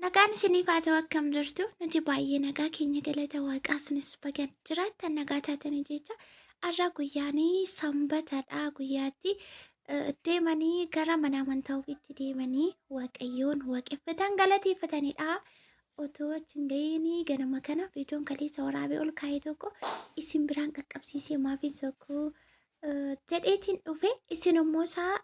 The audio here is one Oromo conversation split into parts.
Nagaan isiniif haa ta'u, akkam jirtu? Nuti baay'ee nagaa keenya, galata waaqaa. Isinis baga jiraattan, nagaa taatanii jecha. Har'a guyyaan sanbatadha, guyyaatti deemanii gara mana amantaa ofiitti deemanii waaqayyoon waaqeffatan, galateeffatanidha. Otoo achi hin gahiin ganama kana viidiyoon kaleessa waraabee ol kaa'ee tokko isin biraan qaqqabsiisee maafin sokkuu jedheetiin dhufe. Isin immoo isaa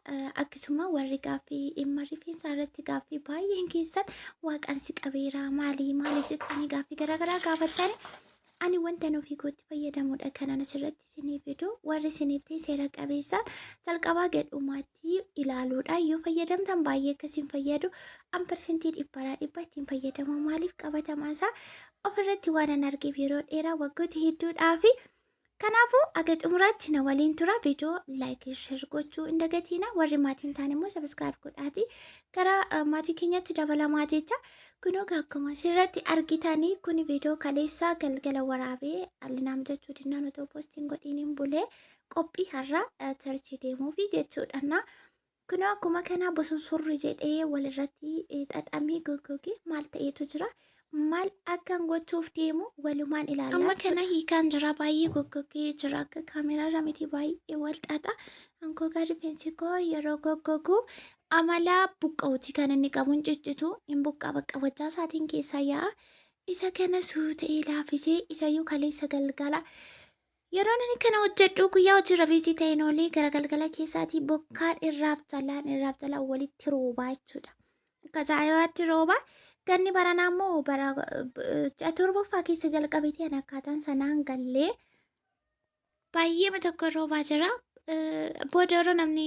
akkasuma warri gaaffii dhimma rifeensaa irratti gaaffii baay'een keessan waaqaan si qabeera, maali maali jettanii gaaffii garaagaraa gaafattani. Ani wanta ofii kootti fayyadamudha kanan asirratti isinii fidu. Warri isiniif ta'e seera qabeessaan jalqabaa gadhumaatti ilaaluudha. Yoo fayyadamtan baay'ee akkasiin fayyadu. An 100% ittiin fayyadama. Maaliif? Qabatamaa isaa ofirratti waan an argeef, yeroo dheeraa, waggoota hedduudhaafi. Kanaafuu aga xumuraatti na waliin tura. Viidiyoo like, share gochuu hin dagatiina. Warri maatiin ta'an immoo subscribe godhaati. Gara maatii keenyatti dabalamaa jecha. Kunoo akkuma asirratti argitanii, kun viidiyoo kaleessaa galgala waraabee alinaam jechuu dinnaan otoo postiin godhiin hin bulee, qophii har'a church deemuufi jechuudha. Kunoo akkuma kanaa bosonsurri jedhee walirratti xaxamee goggogee maal ta'eetu jira. Maal akkan gochuuf deemu walumaan ilaalla. Amma kana hiikaan jira, baay'ee goggogee jira, akka kaameeraarra miti, baay'ee wal xaxa. Hangogaa rifeensi koo yeroo goggogu amala buqqa'uuti kan inni qabu, hin ciccitu, hin buqqaa, bakka wajjaa isaatiin keessaa yaa'a. Isa kana suuta'ee laaffisee, isayyuu kaleessa galgala yeroo ani kana hojjedhu guyyaa hojiirra busy ta'een oolee, gara galgala keessaatii bokkaan irraaf jalaan irraaf jalaan walitti roobaa jechuudha. Akka ajaa'ibaatti rooba. Ganni baranaa immoo bara ji'a torbaffaa keessa jalqabeetii an akkaataan sanaan gallee baay'ee tokko roobaa jira. Booda yeroo namni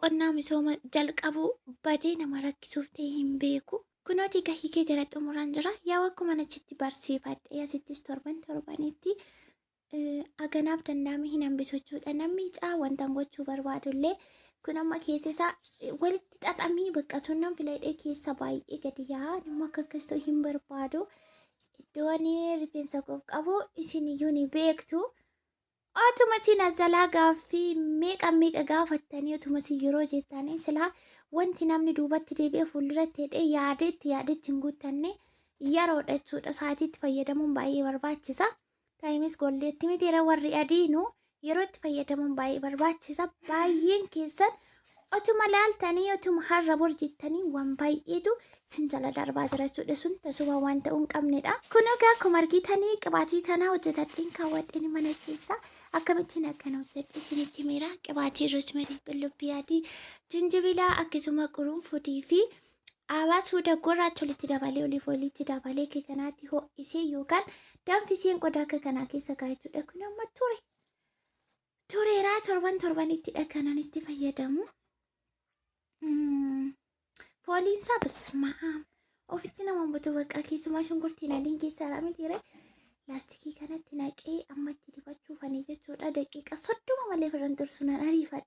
qonnaa misooma jalqabu badee nama rakkisuuf ta'e hin beeku. Kunooti hiikee gara xumuraan jira. Yaa, akkuma achitti barsiifadhe asittis torban torbanitti aganaaf danda'ame hin hambisu jechuudha. Namni caa wanta gochuu barbaadullee kun amma keessa isaa walitti xaxamee bakka tunnan filadhee keessa baay'ee gadi yaa'a. Immoo akka akkas ta'u hin barbaadu. Iddoo ani rifeensa koof qabu isin iyyuu ni beektu. Otuma isin azalaa gaaffii meeqa meeqa gaafattanii, otuma isin yeroo jettanii, silaa wanti namni duubatti deebi'ee fuulduratti hidhee yaadeetti yaadetti hin guuttanne yeroodha jechuudha. Sa'aatiitti fayyadamuun baay'ee barbaachisa. Time is goldeetti miti yeroo warri adiinu, yeroo itti fayyadamuun baay'ee barbaachisa. Baay'een keessan otuma laaltanii, otuma har'a bor jettanii, waan baay'eetu sin jala darbaa jira jechuudha. Sun tasuma waan ta'uu hin qabnedha. Kun egaa akkuma argitanii qibaatii kana hojjetadheen kaawwadheen mana keessa. Akkamittiin akkana hojjedhe isinitti himeera. Qibaatii rosemary, qullubbii adii, jinjibilaa, akkasuma qurunfudii fi aabaa suuda gurraacha walitti dabalee, oliif walitti dabalee akka kanaatti ho'isee yookaan danfiseen qodaa akka kanaa keessa kaa'achuudha. Kun amma ture. Tureeraa, torban torbanittidha kanan itti fayyadamu. Fooliinsaa basmaam ofitti nama butu, bakka keessumaa shunkurtiin adiin keessaa mitiire. Laastikii kanatti naqee amma itti dibachuufanii jechuudha. Daqiiqa 30 malee firran tursu, nan ariifadha.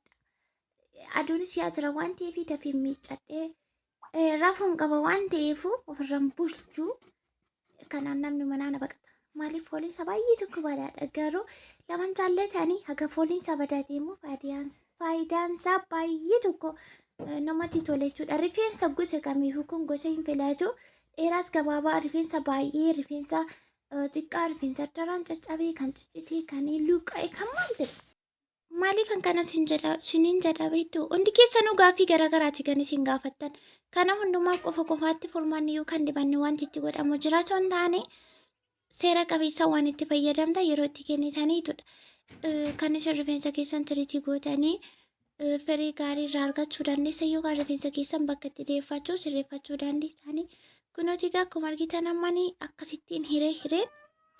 Aduunis yaa jira waan ta'eef dafee miiccadhee rafuun qaba waan ta'eef ofirraan bulchuu kanaan namni manaa na baqata. Maaliif? Fooliinsa baay'ee tokko badaadha. Garuu laman jaallatanii haga fooliinsa badaate immoo faayidaansaa baay'ee tokko namatti tola jechuudha. Rifeensa gosa kamiifuu kun gosa hin filatu. Dheeraas gabaabaa, rifeensa baay'ee, rifeensa xiqqaa, rifeensa daraan caccabee, kan ciccitee, kan luqqa'e, kan maal ta'e. Maaliif kan kana siniin jedha beektu? Hundi keessanuu gaaffii garaagaraati kan isin gaafattan. Kana hundumaa qofa qofaatti furmaanni yookaan dibanni wanti itti godhamu jira osoo hin taane, seera qabeessa waan itti fayyadamtan yeroo itti kennitaniitudha. Kan isin rifeensa keessan treat gootanii firii gaarii irraa argachuu dandeessan yookaan rifeensa keessan bakka itti deeffachuu, sirreeffachuu dandeessanii. Kunuuti egaa akkuma argitan ammanii akkasittiin hiree hireen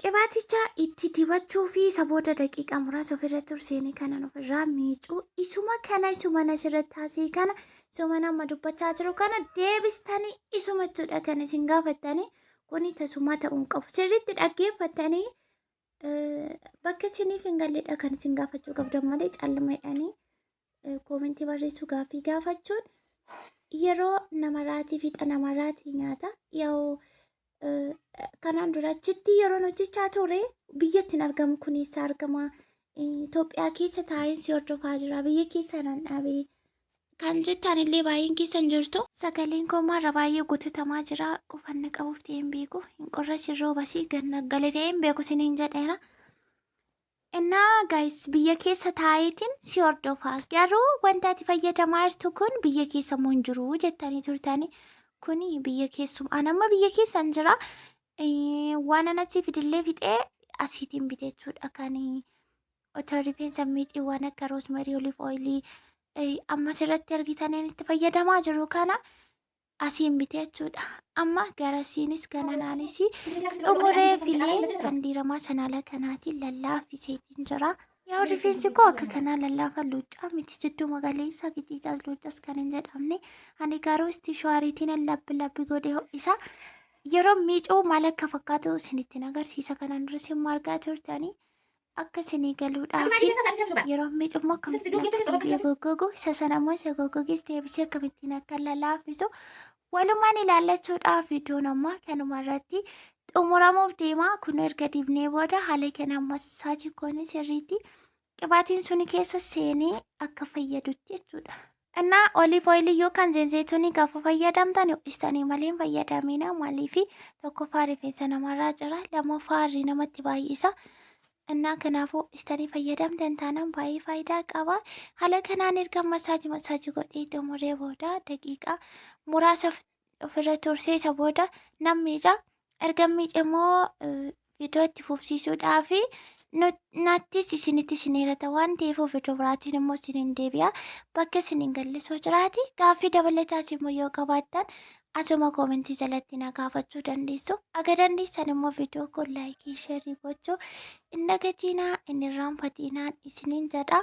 qibaaticha itti dibachuu fi isa booda daqiiqaa muraasa ofirra turseeni kanan ofirraa miicuu. Isuma kana, isuma asirratti haasee kana, isuma nama dubbachaa jiru kana deebistanii isuma jechuudha kan isin gaafattanii. Kuni tasuma ta'uu hin qabu. Sirriitti dhaggeeffattanii bakka isiniif hin galledha kan isin gaafachuu qabdan malee, calluma jedhanii comment barreessuu, gaaffii gaafachuun yeroo namarraatii fiixa, namarraatii nyaata. Yaa'u, kanaan dura achitti yeroon hojjechaa ture biyyatti hin argamu, kun eessa argama? Itoophiyaa keessa taa'een si hordofaa jira, biyya keessa nan dhaabee Kan jettan illee baay'een keessan jirtu. Sagaleen koo marra baay'ee gutatamaa jira. Qufanna qabuuf ta'e hin beeku. Hin qorra sirroo basii ganna gale ta'e hin beeku isiniin jedheera. Innaa guys, biyya keessa taa'eetiin si hordofa. Garuu wanta ati fayyadamaa jirtu kun biyya keessa immoo hin jiru jettanii turtanii. Kuni biyya keessuma. Ani amma biyya keessa hin jira. Waan anatti fidillee fixee asiitiin bite jechuudha. Kan otoo rifeensa miicii waan akka rosemary, olive oilii amma asirratti argitanii itti fayyadamaa jiru kana asiin bite jechuudha. Amma garasiinis gananaanis xumuree filee kan diiramaa sana ala kanaatiin lallaaffiseetiin jira. Yaa, rifeensi koo akka kanaa lallaafa luuccaa miti, jidduu magaleessa qiciicaas luuccaas kan hin jedhamne. Ani garuu istiishuwaariitiin labbi labbi godhee ho'isa. Yeroo miicuu maal akka fakkaatu isinitti agarsiisa. Kanaan duras immoo argaa turtanii akka isinii galuudhaaf yeroo miicuu immoo akkamittiin akka deebi'ee goggogu, isa sana immoo isa goggogees deebisee akkamittiin akka lalaaffisu walumaan ilaallachuudhaaf iddoon ammaa kanuma irratti xumuramuuf deema. Kun erga dibnee booda haala kana massage goone sirriitti qibaatiin suni keessa seenee akka fayyadutti jechuudha. Innaa olive oilii yookaan zeenzeetunii gaafa fayyadamtan ho'istanii malee hin fayyadamina. Maaliif? Tokkoffaa, rifeensa namarraa jira, lammaffaa, harrii namatti baay'isa. Innaa kanaafuu ho'istanii fayyadamtan taanaan baay'ee faayidaa qaba. Haala kanaan erga massage massage godhee xumuree booda daqiiqaa muraasa ofirra tursee isa booda nan miica. Erga miice immoo viidiyoo itti fufsiisuudhaaf nattis isinitti isineerata waan ta'eef viidiyoo biraatiin immoo isiniin deebi'a. Bakka isin hin galle soo jiraate, gaaffii dabalataas immoo yoo qabaattan asuma commentii jalatti na gaafachuu dandeessu. Aga dandeessan immoo viidiyoo kun likeii, shareii gochuu hin dagatinaa, hin irraanfatinaan isiniin jedha.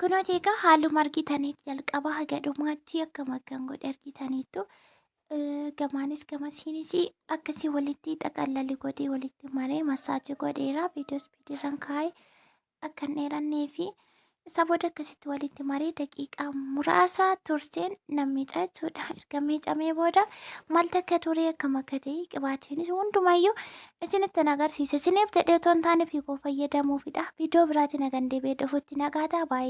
Kunooti egaa haaluma argitaniif jalqaba haga dhumaatti akkam akkan godhe argitaniittu. Gamaanis gamasiinis akkasii walitti xaqallali godhee walitti maree massage godheera. Viidiyoo speediirraan kaa'ee akka hin dheerannee fi isa booda akkasitti walitti maree daqiiqaa muraasa turseen nan miica jechuudha. Erga miicamee booda maaltu akka ture, akkam akka ta'e, qibaatiinis hundumayyuu isinitti agarsiisa. Isiniif jedhee otoo hin taane fiigoo fayyadamuufidha. Viidiyoo biraatiin hagan deebi'ee dhufutti nagaa ta'a baay'ee.